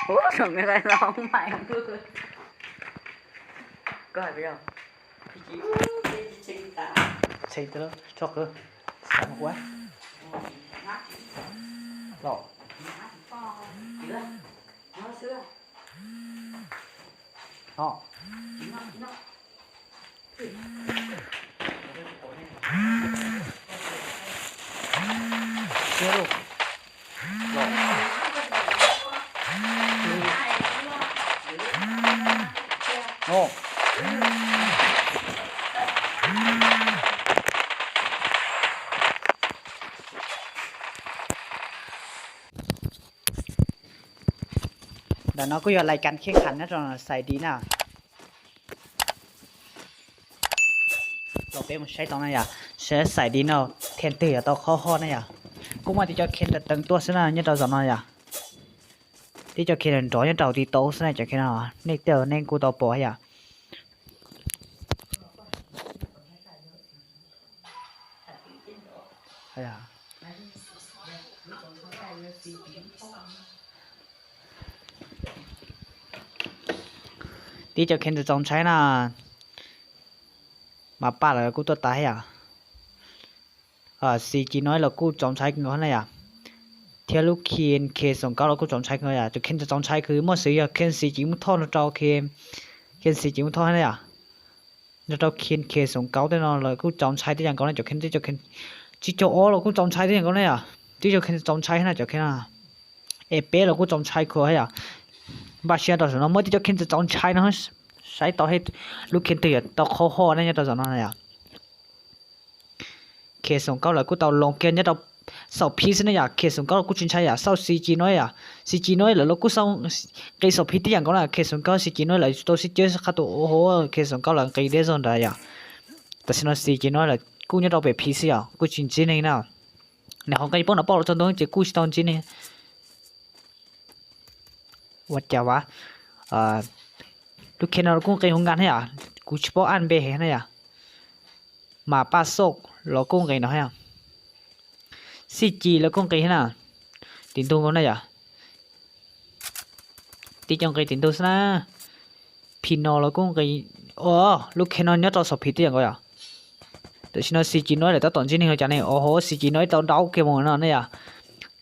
Ua, sao người ta lo mày không? Có hài video. Tshee tau tso kwv. Xav ua los. No. Siab lauj. Los. No. Ntawm no kuj yog lais kas kheej khav nyob rau xais di na. Los peb mus saib tau na yom, saib xais di no, kheej twg yuav tau qhov hoj na yom. Kuj muaj tib co kheej teev tuaj xwb na nyob rau zaum no yom. Tib co kheej nrov nyob rau hauv TikTok xwb na cov kheej no, nej tej nej kuj tau pom yom. Tib co kheej txaus ntshai na, mas paj lawv kuj tuaj tas yom. Xis ci no los kuj txaus ntshai kawg nkaus na yom. Thiab lub kheej kheej xoom kaub los kuj txaus ntshai kawg yom. Cov kheej txaus ntshai kawg muaj xwv yog kheej xis ci muab thoj rau, kheej xis ci muab thoj na yom. Nrog rau kheej kheej xoom kaub tej no lawv kuj txaus ntshai tib yam nkaus na cov kheej, tib co kheej tsib caug ob los kuj txaus ntshai tib yam nkaus na yom. Tib co kheej txaus ntshai na cov kheej no. Es peb los kuj txaus ntshai kawg yom. Npaj siab rau saum no muaj tib co kheej txaus ntshai no, saib tau lub kheej twg yuav tau qhov hoj na nyob rau saum no na yom. Kheej xoom kaub lawv kuj tau loo kiag nyob rau xaum phiv xwb na yom. Kheej xoom kaub los kuj tsis ntshai yom, xauj xis ci no yom. Xis ci no lawv los kuj xauj nqis xaum phiv tib yam nkaus na. Kheej xoom kaub xis ci no lawv tsis tau sib ceb qab tus ua hauv, kheej xoom kaub lawv nqis deb zog ntawd yom. Tam sim no xis ci no lawv kuj nyob rau pem phiv xwb yom, kuj tsis ntsib neeg na. Nws ho nqis poob no poj los txog ntua ces kuj tsis tau ntsib neeg. Ua cas vas, lub kheej no kuj nqis hauv nkas na yom, kuv tsis paub ab npe heev na yom. Mas paj xauj los kuj nqis no yom. Xij ci los kuj nqis na, tim ntug nkaus na yom. Tib co nqis tim ntug xwb na. Phim no los kuj nqis, o, lub kheej no nyob rau xaum phiv tib yam nkaus yom. Tam sim no xis ci no lawv tab tom ntsib neeg los cas ne, o ho xis ci no tau daub kiag mus no na yom.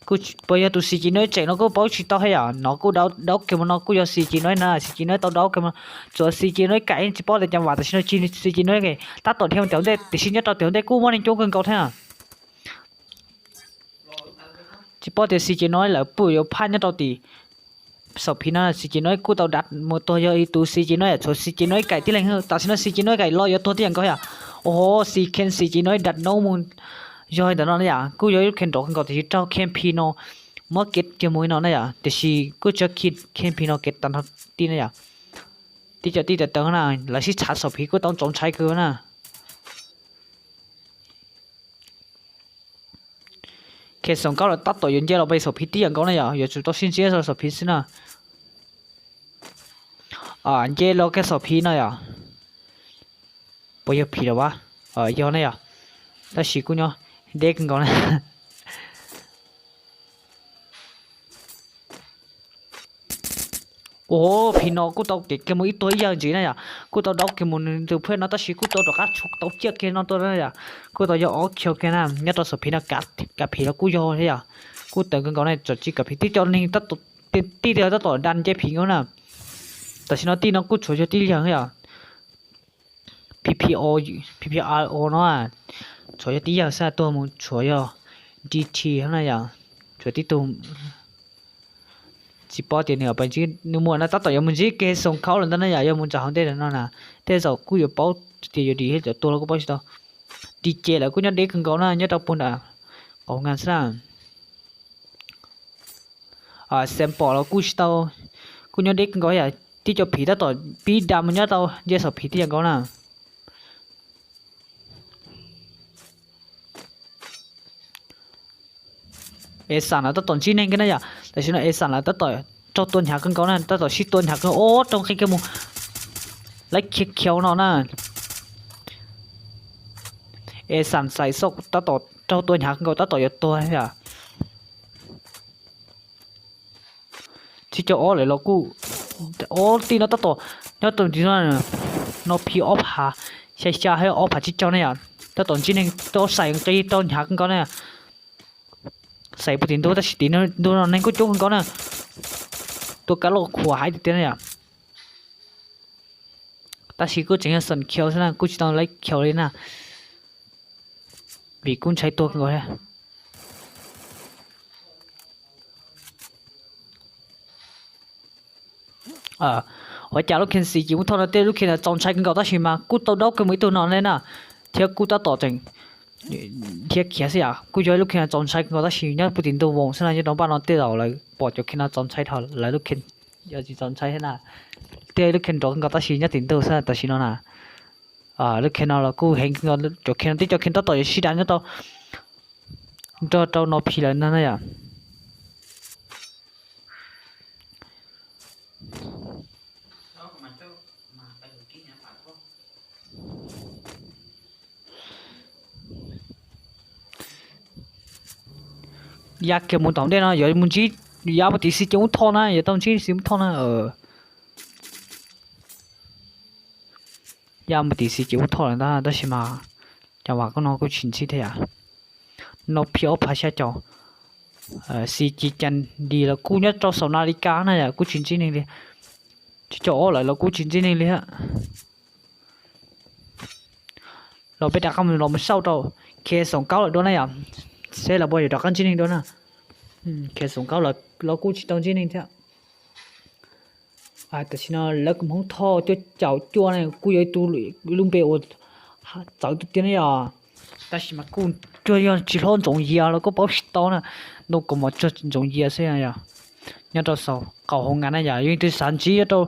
Kuj puas yog tus xis ci no tseem no kuj paub tsis tau thiab yom, no kuj daub kiag mus no kuj yog xis ci no na, xis ci no tau daub kiag mus. Tsuas xis ci no kam tsis paub tias cas vam, tam sim no xis ci no tab tom dhia mus tim hauv ntej, tiam sis nyob rau tim hauv ntej kuj muaj neeg coob kawg nkaus thiab. Tsis paub tias xis ci no lawv puas yuav phaj nyob rau tim xaum phiv no. Xis ci no kuj tau dav mus tuag yog ib tus xis ci no yom, tshuav xis ci no kam tib leeg. Tam sim no xis ci no kam los yuav tuag tib yam nkaus yom. O ho xis kheej xis ci no dav noob mus yog ntawm no na yom, kuj yog ib lub kheej nrov kawg nkaus tiam sis raug kheej phiv no muab kev kiag mus no na yom, tiam sis kuj tsis yog kheej phiv no kev tag nrho tib na yom. Tib co tib tawv tawv na, lawv sib tshav xaum phiv kuj tau ntsoov ntshai kawg na. Kheej xoom kaub lawv tab tom yuav nce los pem xaum phiv tib yam nkaus na yom, yuav tsum tau sib ntsib xaum phiv xwb na. Nce los kiag xaum phiv no yom. Puas yog phiv los vas? Yog na yom. Tab sis kuj nyob deb kawg nkaus na. Ua phiv no kuj tau kev kiag mus ib tuag ib yawg ntxiv na yom, kuj tau daub kiag mus nws tus phuaj no tab sis kuj tau rov qab tshuav tau ciaj kiag no tuaj na yom, kuj tau yog ob kiag kiag na nyob rau xaum phiv no. Kav phiv los kuj yog thiab yom, kuj tawv kawg nkaus na, txawm tsis kav phiv tib co neeg tij tiag tab tom da nce phiv nkaus na. Tam sim no tij no kuj tshuav yog tib yawg yom, P P O, P P R O no, tshuav yog tib yawg xwb, tuag mus tshuav yog D T na yom, tshuav tib tug tsis paub tias nws pais ntsib nws muam no tab tom yuav mus ntsib kiag xoom khaub lawm ntag na yom, yuav mus nram hauv ntej no na. Tej zaum kuj yuav paub tias yuav dim thiab yuav tuag los kuj paub tsis tau. D J lawv kuj nyob deb kawg nkaus na, nyob rau puag nram qaum nkas xwb na. Sample los kuj tsis tau, kuj nyob deb kawg nkaus yom, tib co phiv tab tom pib da mus nyob rau nce xaum phiv tib yam nkaus na. Es xam lawv tab tom ntsib neeg kiag na yom, tam sim no es xam lawv tab tom raug tua hnyav kawg nkaus na, tab tom sib tua hnyav kawg, o, raug nqi kiag mus, lawv khiav khiav no na. Es xam xais xoj tab tom raug tua hnyav kawg nkaus tab tom yuav tuag yom. Tsib caug ob lawm los kuj, ob tij no tab tom nyob rau tim no, no phi ob phav xya xya thiab ob phav tsib caug ne yom, tab tom ntsib neeg rau xaiv nqi rau hnyav kawg nkaus na. Xaiv puag tim ntug tab sis tim ntug no neeg kuj coob kawg nkaus na. Tua kab loj khuav haiv tiag tiag na yom. Tab sis kuj tseem yog xoom khiaus xwb na, kuj tsis tau laib khiaus li na, vim kuj ntshai tuag kawg nkaus thiab. Ua cas lub kheej xis cim muab thoj no tej lub kheej no txaus ntshai kawg nkaus tab sis mas kuj tau daub kiag mus ib tug no ne na, thiab kuj tab tom tseem thiab khiav xwb yom. Kuj yog ib lub kheej no txaus ntshai kawg nkaus tab sis nyob puag tim ntug voos xwb na, nyob rau npaj no tej zaum lawv pom cov kheej no txaus ntshai dhau lawv lub kheej, yog tsis txaus ntshai thiab na. Tej lub kheej nrov kawg nkaus tab sis nyob tim ntug xwb tam sim no na. Lub kheej no los kuj heev kawg nkaus, cov kheej no tib cov kheej tab tom yuav sib dam nyob rau, nrog rau no phi lawm no na yom. Ya kiag mus tom ntej no yuav mus ntsib, ya mus tim xis cim muab thoj na, yuav tau ntsib xis muab thoj na. Ya mus tim xis cim muab thoj lawm ntag tab sis mas cov vam koj no kuj tsis ntsib thiab yom. No phi ob phav xya caum, xis cim cas dis los kuj nyob rau saum na li kas na yom, kuj tsis ntsib neeg li. Tsib caug ob lawm los kuj tsis ntsib neeg li thiab. Los peb rov qab mus los mus xauj rau, khiav xoom kaub lawm dua na yom, seb lawv puas yuav rov qab ntsib neeg dua na. Khiav xoom kaub los kuj tsis tau ntsib neeg thiab. Tam sim no lawv kuj Hmoob Thoj cuaj caum cuaj ne, kuj yog ib tug, lub npe uas txawv tiag tiag ne yom. Tab sis mas kuj cuag yog tsis hlob ntsoov yias los kuj paub tsis tau na, ntoo kaus mom tsuag ntsoov yias xwb yom. Nyob rau saum qaum hoo ngas na yom, yog leej twg xav ntsib nyob rau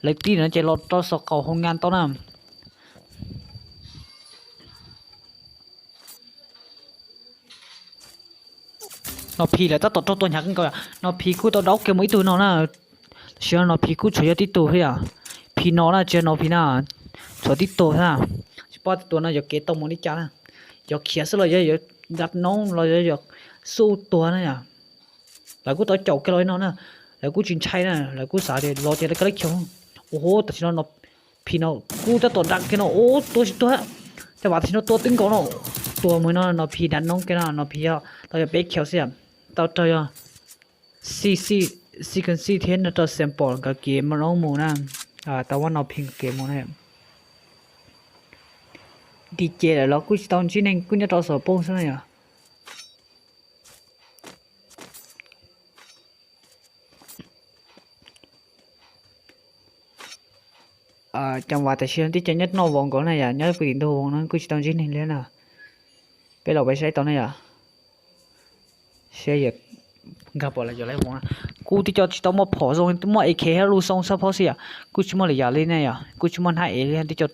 lawv tij no ces los rau saum qaum hoo ngas tau na. No phi lawv tab tom raug tua hnyav kawg nkaus yom, no phi kuj tau daub kiag mus ib tug no na. Tam sim no no phi kuj tshuav yog tib tug thiab yom. Phi no na tsis yog no phi na, tshuav tib tug thiab. Tsis paub tus tua no yuav kev tau mus li cas na, yuav khiav xwb los yog yuav nrad noob los yog yuav xub tuag na yom. Lawv kuj tau caum kiag los li no na, lawv kuj tsis ntshai na, lawv kuj xav tias los tias lawv kawg lab khiav. Ua tam sim no no phi no kuj tab tom nrad kiag no, ua tua tsis tuag. Cov vam tam sim no tua twb nkaus no, tuag mus no no phi nrad noob kiag no, no phi yog tau yog peb khiav xwb yom. Tau raug yog sequence thiab no rau sample nkawd kev noob mus na, tau muab no phi nkawd kev mus na. Dim ces lawm los kuj tsis tau ntsib neeg, kuj nyob rau saum poob xwb na yom. Cov vam tam sim no tib co nyob noj voos nkaus na yom, nyob puag tim ntug voos no kuj tsis tau ntsib neeg li na. Peb los peb saib tau na yom, saib nkag pom lawv cov lawv voos na. Kuj tib co tsis tau muaj phom zoo, muaj A K thiab lub xoo xab phob xwb yom, kuj tsis muaj lwm yam li na yom, kuj tsis muaj hnab ev li tib co.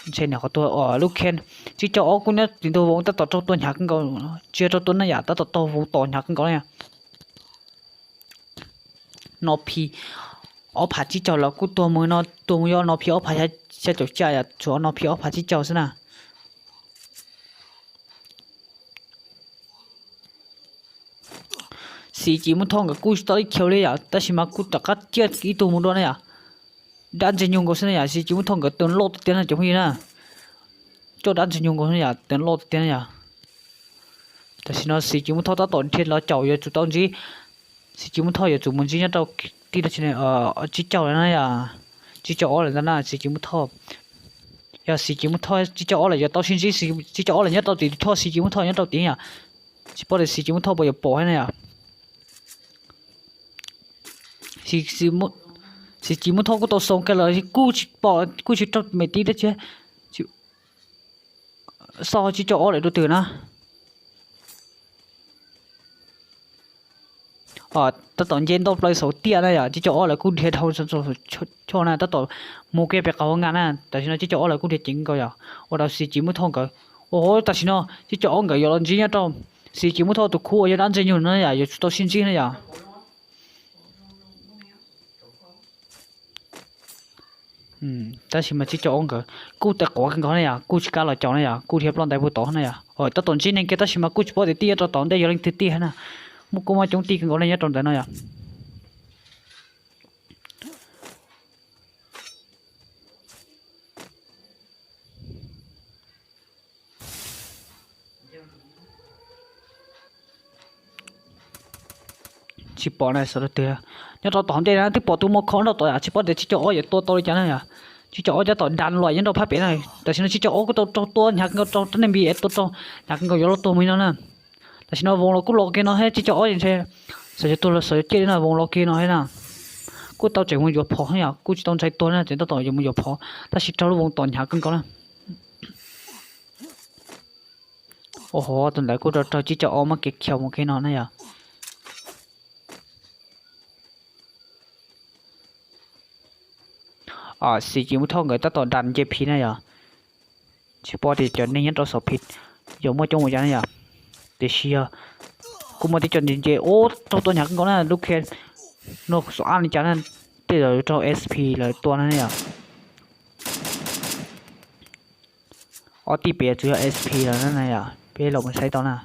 Ntshe niam qhov tuag lub kheej, tsib caug ob kuj nyob tim ntug voos tab tom raug tua hnyav kawg nkaus, tsis yog raug tua na yom, tab tom taug voos tom hnyav kawg nkaus na yom. No phi ob phav tsib caug los kuj tuag mus no, tuag mus yog no phi ob phav xya caum xya yom, tshuav no phi ob phav tsib caug xwb na. Xis cim muab thoj nkawd kuj tsis tau ib khiaus li yom, tab sis mas kuj rov qab ciaj ib tug mus dua na yom. Dab ntxwg nyoog nkaus xwb na yom, xis cim muab thoj nkawd tus loj tiag tiag na cov phooj ywg na. Coj dab ntxwg nyoog nkaus xwb na yom, tus loj tiag tiag na yom. Tam sim no xis cim muab thoj tab tom dhia los caum yuav tsum tau ntsib, xis cim muab thoj yuav tsum mus ntsib nyob rau tib lab tsib caug lawm na yom, tsib caug ob lawm ntag na xis cim muab thoj. Yog xis cim muab thoj tsib caug ob lawm yuav tau sib ntsib, tsib caug ob lawm nyob rau tim thoj xis cim muab thoj nyob rau tid yom. Tsis paub tias xis cim muab thoj puas yuav pom thiab na yom. Xis cim muab thoj kuj tau xoo kiag los kuj tsis pom, kuj tsis raug me tib dab tsi. Xauj tsib caug ob lawm dua twg na. Tab tom nce ntau plaws saum tiaj na yom, tsib caug ob lawm kuj dhia dhau choj na, tab tom mus kiag pem qab hauv ngas na, tam sim no tsib caug ob lawm kuj dhia ceev nkaus yom, ua rau xis cim muab thoj nkawd. Ua hauv tam sim no tsib caug ob nkawd yuav los ntsib nyob rau xis cim muab thoj tus khub uas yog dab ntxwg nyoog no na yom, yuav tsum tau sib ntsib na yom. Tab sis mas tsib caug ob nkawd kuj tau quav kawg nkaus na yom, kuj tsis kam los caum na yom, kuj dhia ploj ntais puag tod na yom. Tab tom ntsib neeg kiag tab sis mas kuj tsis paub tias tij nyob rau tod ntej yog leej twg tij na. Muaj kuj muaj coob tij kawg nkaus li nyob rau ntawd no yom. Tsis pom na, xov twg. Nyob rau tom hauv ntej na twb pom tus mos khov nrog tom yom, tsis paub tias tsib caug ob yuav tua tau li cas na yom. Tsib caug ob cov tom das los nyob rau phab pem na. Tam sim no tsib caug ob kuj tau raug tua hnyav kawg nkaus, raug rab niag npis es tua raug hnyav kawg nkaus yuav luag tuag mus li no na. Tam sim no voos los kuj los kiag no thiab, tsib caug ob ces ntshe xyov yuav tuag los xyov yuav ciaj li no, voos los kiag no thiab na. Kuj tau tseem mus yuav phom yom, kuj tsis tau ntshai tuag na, tseem tab tom yuav mus yuav phom, tab sis raug lub voos tom hnyav kawg nkaus na. Ua ho tus ntawd kuj raug raug tsib caug ob muab kev khiav mus kiag no na yom. Xis ces muab thauj nkawd tab tom das nce phiv na yom. Tsis paub tias cov neeg nyob rau saum phiv yuav muaj coob mus cas na yom. Tiam sis yog kuj muaj tib co nce nce, ub, raug tua hnyav kawg nkaus na, lub khe no xov ab li cas na, tej zaum yuav raug S P lawv tua na yom. Ob tij pem tsuas yog S P lawm na yom, peb los mus saib tau na.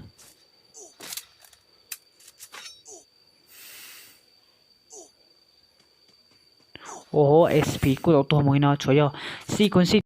Ua ho S P kuj tau tuag mus li no, tshuav yog xij kuj xij